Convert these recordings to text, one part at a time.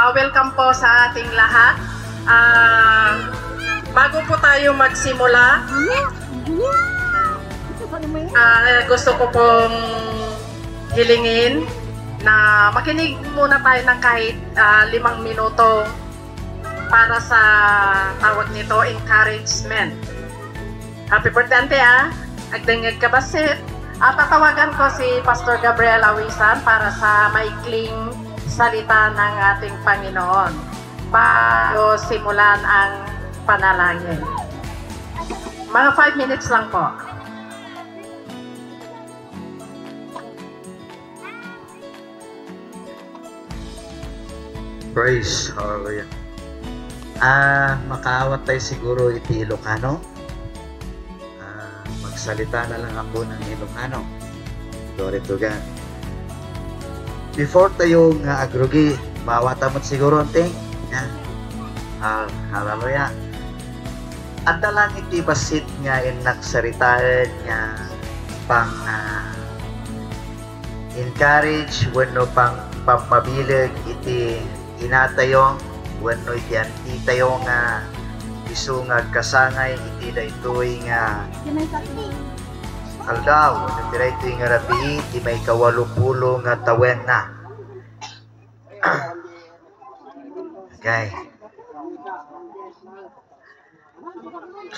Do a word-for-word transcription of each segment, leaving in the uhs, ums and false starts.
Welcome po sa ating lahat. Ah, bago po tayo magsimula, ah, gusto ko pong hilingin na makinig muna tayo ng kahit, ah, limang minuto para sa tawag nito, encouragement. Happy birthday, Auntie, ah. Agdengngeg ka bassit. At tatawagan ko si Pastor Gabriel Awisan para sa maikling salita ng ating Panginoon bago simulan ang panalangin. Mga five minutes lang po. Praise, hallelujah. Ah, makaawat tayo siguro iti Ilocano. Ah, magsalita na lang ako ng Ilocano. Glory to God. Before tayo nga agrugi, maawat mo siguro, Auntie? Yan. Ah, hallelujah. Adda lang iti bassit nga innak saritaen nga pang, ah, encourage wenno pang-, pammabileg iti inatayo wenno iti antitayo nga isu nga agkasangay iti daytoy nga aldaw wenno iti daytoy nga rabii ti maikawalupulo nga tawenna. Okay.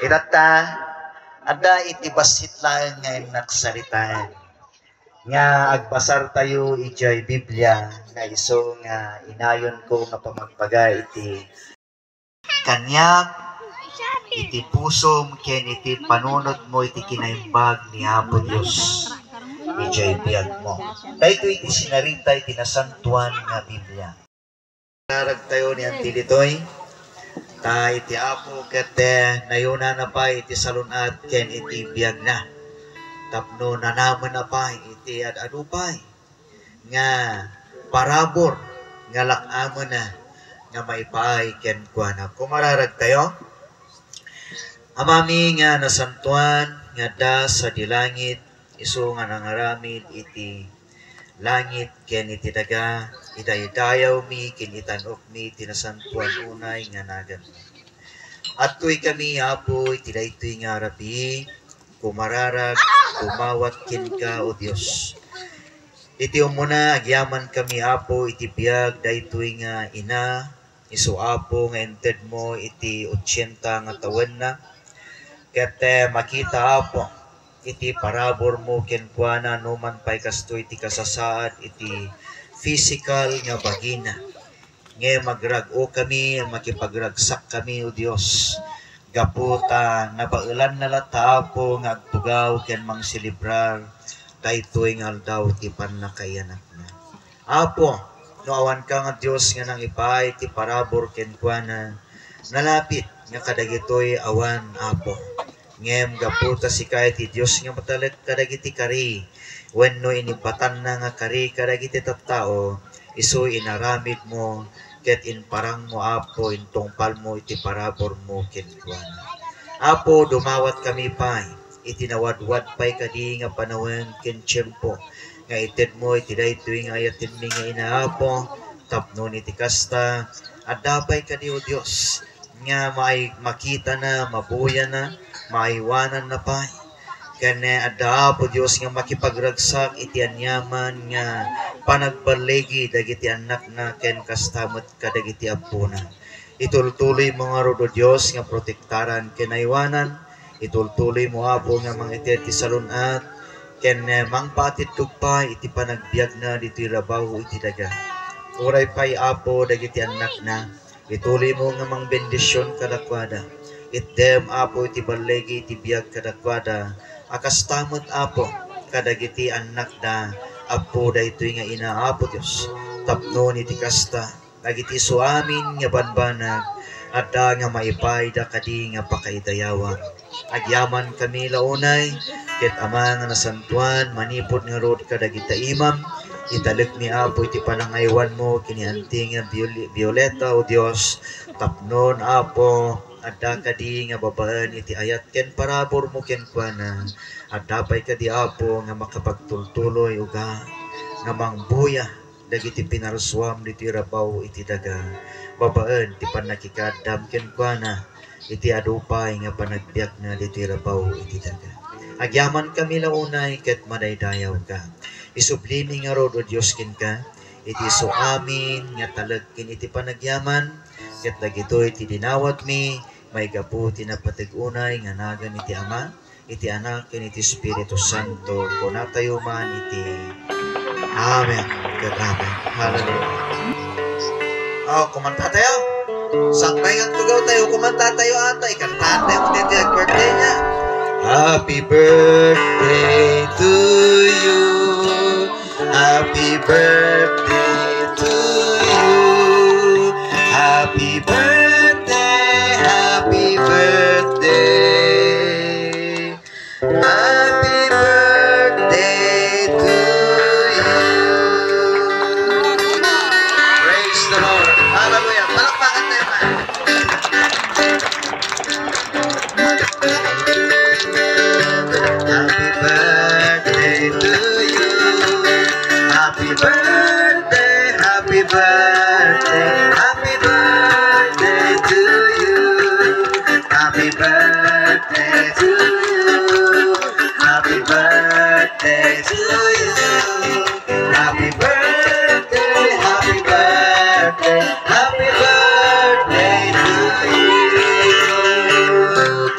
Itatta, adda iti bassit laeng nga innak saritaen nga agbasar tayo idiay Biblia nga isu nga inayonko nga pamagbaga iti kaniak, iti pusom, ken iti panunotmo iti kinaimbag ni Apo Dios idiay biagmo. Daytoy iti sinarita iti nasantoan nga Biblia. Naragtayo ni Auntie ditoy. Ta iti Apo ket, eh, nayunana pay iti salun-at ken iti biagna. Tapno nanamenna pay iti ad-adu pay nga parabur nga lak-amena nga maipaay kenkuana. Kumararagtayo. Amami nga nasantoan nga adda sadi langit, isu nga nangaramid iti langit ken iti daga, idaydayawmi ken itan-okmi iti nasantoan unay nga naganmi. Adtoy kami, Apo, iti daytoy nga rabii, kumararag, dumawat kenka, O Dios. Iti umuna, agyaman kami, Apo, iti biag daytoy nga ina, isu, Apo, nga intedmo iti otsenta nga tawenna. Ket, eh, makita, Apo, iti paraburmo kenkuana, numan pay kastoy ti kasasaad iti physical nga bagina. Ngem agrag-o kami, makipagragsak kami, O Dios, gapu ta nabaelanna latta, Apo, nga agtugaw ken mangselebrar daytoy nga aldaw ti pannakaiyanatna. Apo, no awanka nga Dios nga nangipaay ti parabur kenkuana, nalapit nga kadagitoy awan, Apo. Ngem gapu ta sika iti Dios nga matalek kadagiti kari, wenno inibatanna nga kari kadagiti tattao, isu inaramidmo ket imparangmo, Apo, intungpalmo iti paraburmo kenkuana. Apo, dumawat kami pay iti nawadwad pay kadi nga panawen ken tiempo nga itedmo iti daytoy nga ayatenmi nga ina, Apo, tapno iti kasta, adda pay kadi, O Dios, nga maay-, makitana, mabuyana, maaywananna pay. Ken adda, Apo Dios, nga makipagragsak iti aniaman nga panagballigi dagiti annakna ken kasta met kadagiti abbona. Itultuloymo ngarud, O Dios, nga protektaran ken aywanan. Itultuloymo, Apo, nga mangited ti salun-at ken, eh, mangpaatiddog pay iti panagbiagna ditoy rabaw iti daga. Uray pay, Apo, dagiti annakna, ituloymo nga mangbendision kadakuada. Itdem, Apo, iti balligi iti biag kadakuada. A kasta met, Apo, kadagiti annakda, Apo, daytoy nga ina, Apo Dios. Tapno iti kasta, dagiti isu amin nga banbanag, adda nga maipaayda kadi nga pakaidayawan. Agyaman kami la unay, ket Ama nga nasantoan, manipud ngarud kadagita imam, italekmi, Apo, iti panangaywanmo ken ni Auntie nga Viol-, Violeta, O Dios, tapnon, Apo, adda kadi nga babaen iti ayat ken paraburmo kenkuana, adda pay kadi, Apo, nga makapagtultuloy, uga, nga mangbuya, dagiti pinarsuam ditoy rabaw iti daga, babaen ti pannakikaaddam kenkuana iti adu pay nga panagbiagna ditoy rabaw iti daga. Agyamankami la unay ket madaydayawka. Isublimi ngarud, O Dios, kenka, iti isu amin nga talek ken iti panagyaman, ket dagitoy ti dinawatmi maigapu ti napateg unay nga nagan iti Ama, iti Anak, ken iti Espiritu Santo. Kunatayo man iti amen ket amen. Hallelujah. Oh, kumanta tayo. Sakbay nga tugaw tayo, kumanta tayo ata. Ikantahan tayo kung dito yung birthday niya. Happy birthday to you. Happy birthday to you. Happy birthday, happy birthday. Happy birthday to you. Praise the Lord. Hallelujah. Palakpakan tayo, man. Happy birthday to you. Happy birthday, happy birthday, happy birthday to you. Happy birthday to you. Happy birthday to you. Happy birthday, happy birthday, happy birthday to you.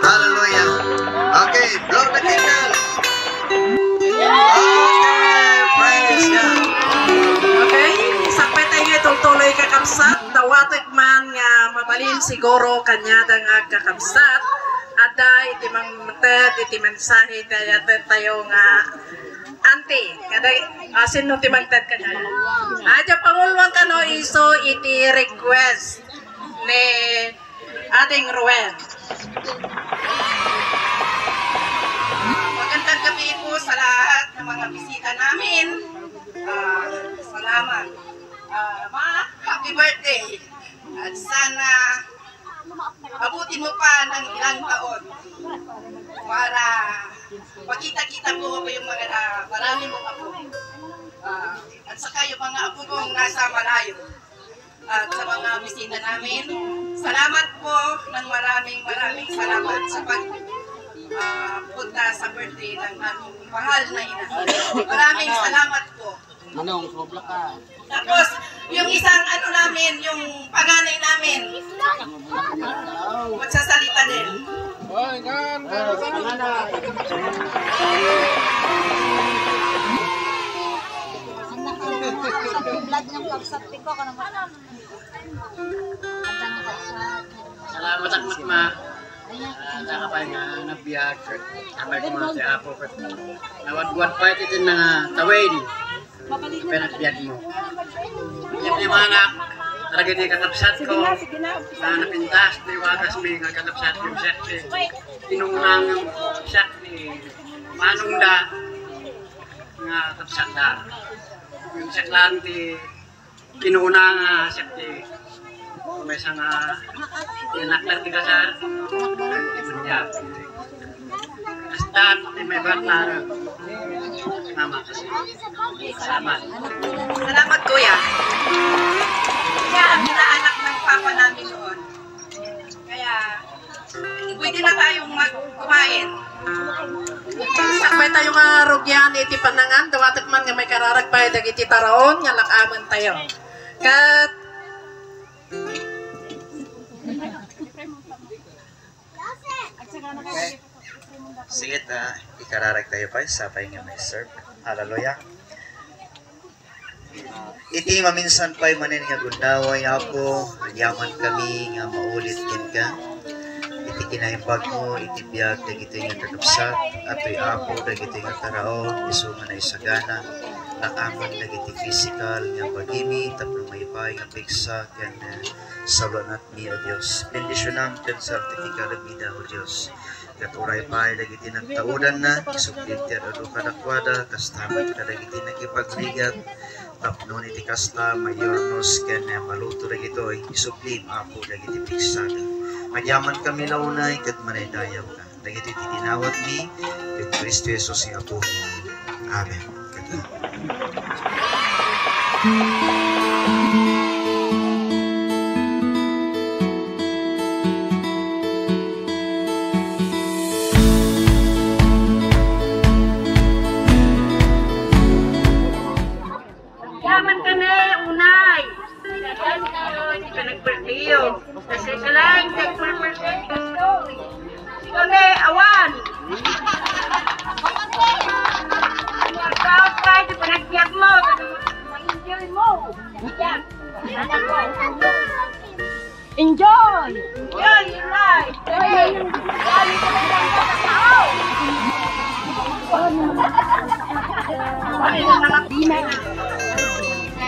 Hallelujah. Okay, blow the candle. Okay, praise God. Okay, sakbay tayo nga itultuloy, kakabsat. Dawatek man nga mabalin siguro kaniada nga agkakabsat. Adda iti mangted iti mensahe ti ayaten tayo nga Auntie, kada, ah, sino ti mangted kadaya? Adda panguluan kano isu iti request ni Ading Ruel. Magandang gabi po sa lahat ng mga bisita namin. Ah, salamat. Ah, ma, happy birthday. At sana abutin mo pa ng ilang taon para makita-kita mo pa yung mga, ah, marami mong apo. Ah, at saka yung mga apo mong nasa malayo. At sa mga bisita namin, salamat po ng maraming, maraming salamat sa pag, ah, punta sa birthday ng aming mahal na ina. Maraming salamat po. Manong, sobra ka. Tapos, yung isang ano namin, yung panganay namin. Magsasalita din. Oy, kan, kan, kan. Ang vlog ng pagsabi ko, kung ano. Salamat, Akmat, ma. Ah, sa kapay nga nagbiag, kapay ko nga si Apo, ket nawagwag pa iti nga tawin. Kaya nagbiag mo. Yan yung mga anak, talaga di kakabsat ko. Na napintas, di wagas may nga kakabsat yung siya. Inungang siya ni Manong da, nga kabsat da. Yung siya lang di Kinuna nga siya ti maysa nga tinakder ti kasar. Ti Maria. Hasta ti may batla. Mama kasi. Salamat. Salamat, Kuya. Siya ang inaanak ng papa namin noon. Kaya, pwede na tayong mag-, kumain. Sakbay tayo nga rugyan iti panangan, dawatek man nga maikararag pay dagiti taraon nga lak-amen tayo. Ket, sige ta, ikararag tayo pay, sapay nga may serve. Hallelujah. Iti maminsan pay manen nga gundaway, Apo, agyaman kami nga maulit kenka. Iti kinaimbagmo, iti biag dagitoy nga kakabsat, atoy, Apo, dagitoy nga taraon, isu nga naisagana, lak-amen dagiti physical nga bagimi, tapno maipay nga pigsa, ken, eh, saluanatmi, O Dios. Bendisionam ken santifikarem ida, O Dios. Ket uray pay dagiti nagtaudanna, isubli ti ad-adu kadakuada, kasta met kadagiti nagipagrigat, tapno iti kasta, mayurnos ken maluto dagitoy, isublim, Apo, dagiti pigsada. Agyaman kami la unay, ket manaydayawka. Dagitoy ti dinawatmi, ken Cristo Jesus nga Apomi. Amen. Ket Yaman kami, unay. Yan, ito, ito, nag-birthday yun. Kasi ka lang, nag-birthday. Kami, awan. Ikaw, kahit panagbiag mo, ma-enjoy mo. Yan. Enjoy! Enjoy your life!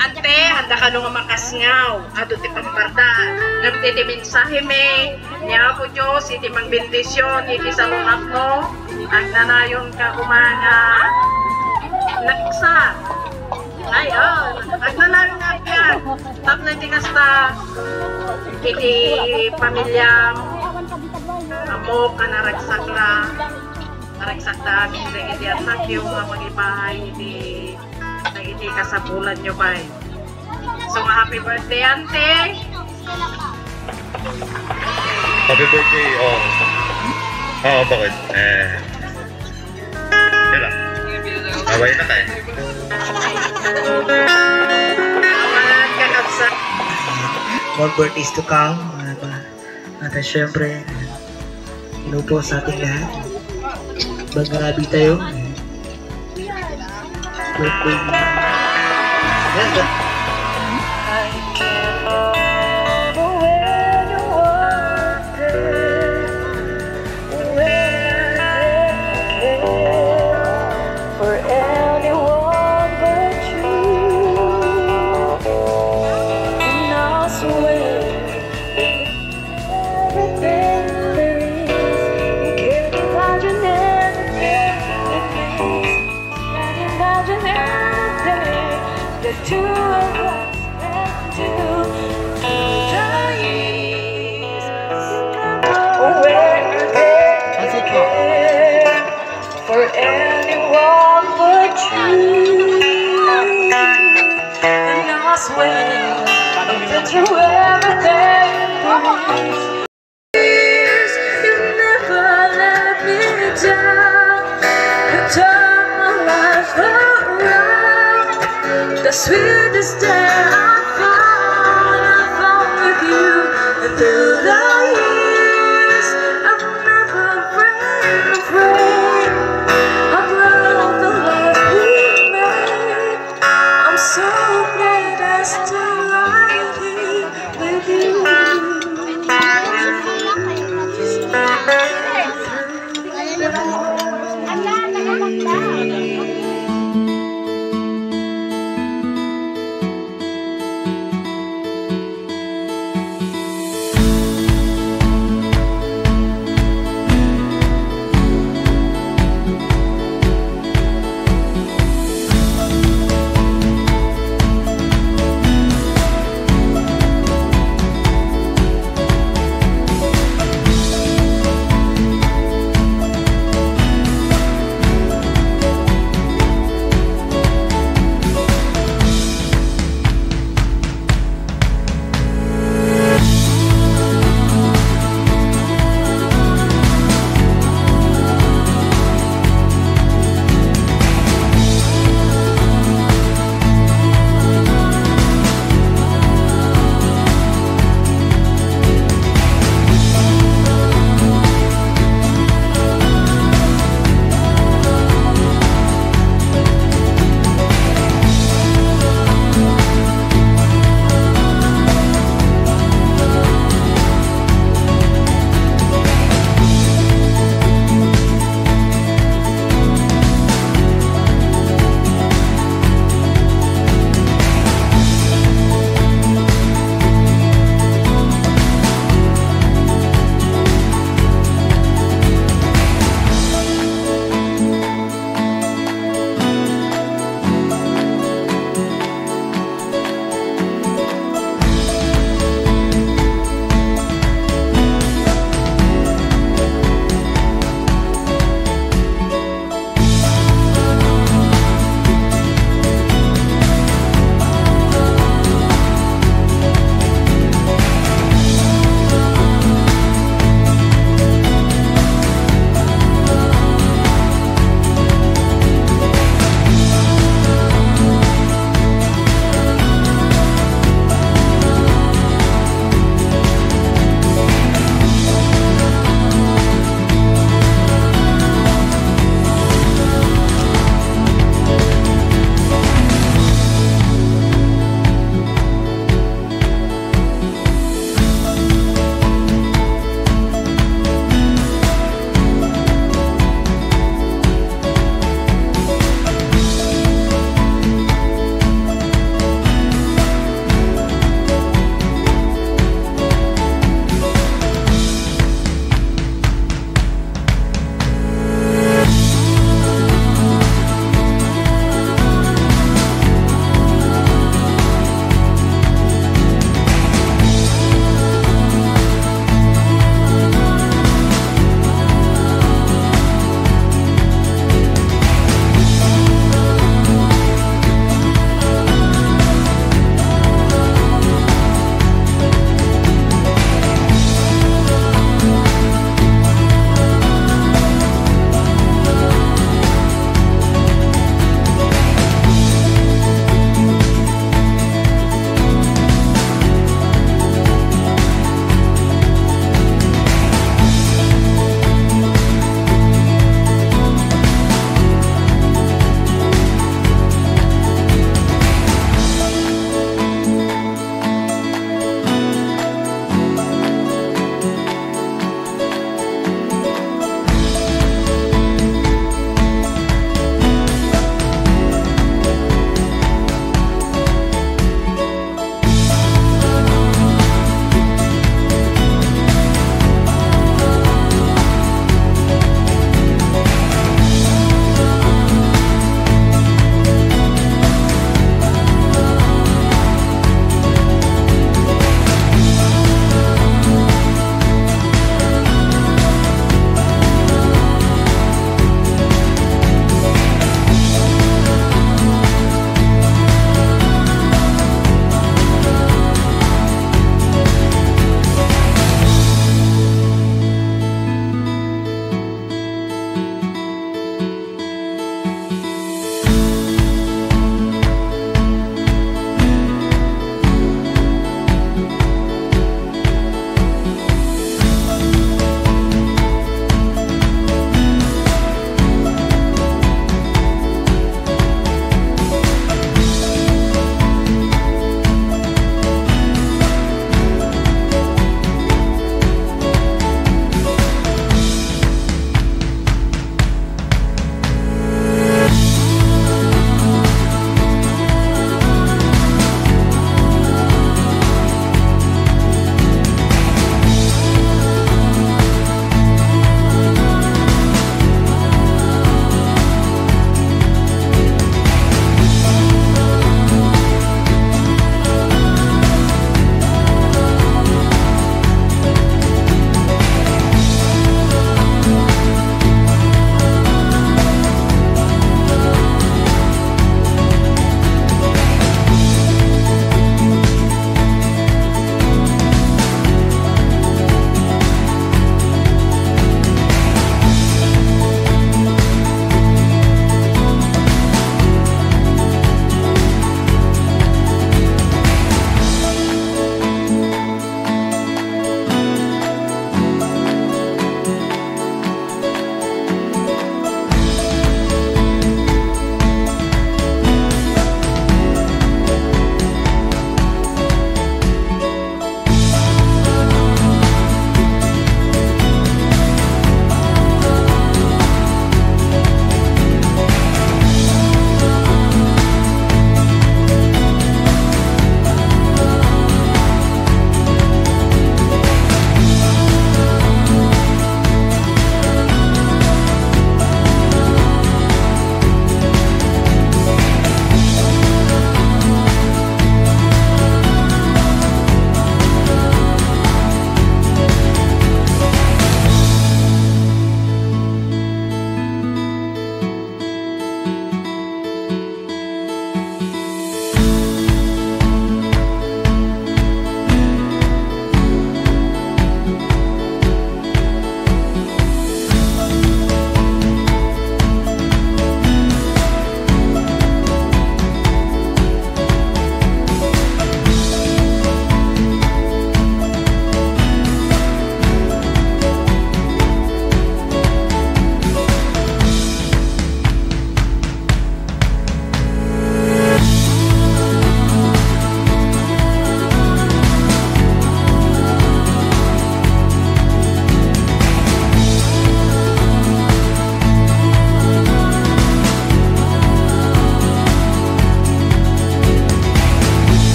Ante, handa kano nga makasngaw? Adu ti pambarda. Ngem ti, ti mensahemi, ni Apo Dios, iti mangbendision, iti salungatmo, agnanayon ka koma nga nagsa. Ay, oh, agnanayon nga agyan. Tapno iti kasta, iti pamiliam, ammok a naragsak la, naragsakda amin dagiti anak yo nga mangipaay iti, dagiti kasapulan yo pay. So, nga happy birthday, Auntie! Happy birthday, oh. Oo, bakit? Eh, yun lang. Away na kayo. Awan, kakabsat. More birthdays to come, mga ba? At, ah, syempre, hello po sa ating lahat. Magmarabi tayo. Birthday. Yes, sir. For anyone but you, and I swear everything there is, you care about your never care, and imagine everything the two of us can do. Where you care for anyone but you. And I swear that through everything, you never let me down. You turn my life around. The sweetest day I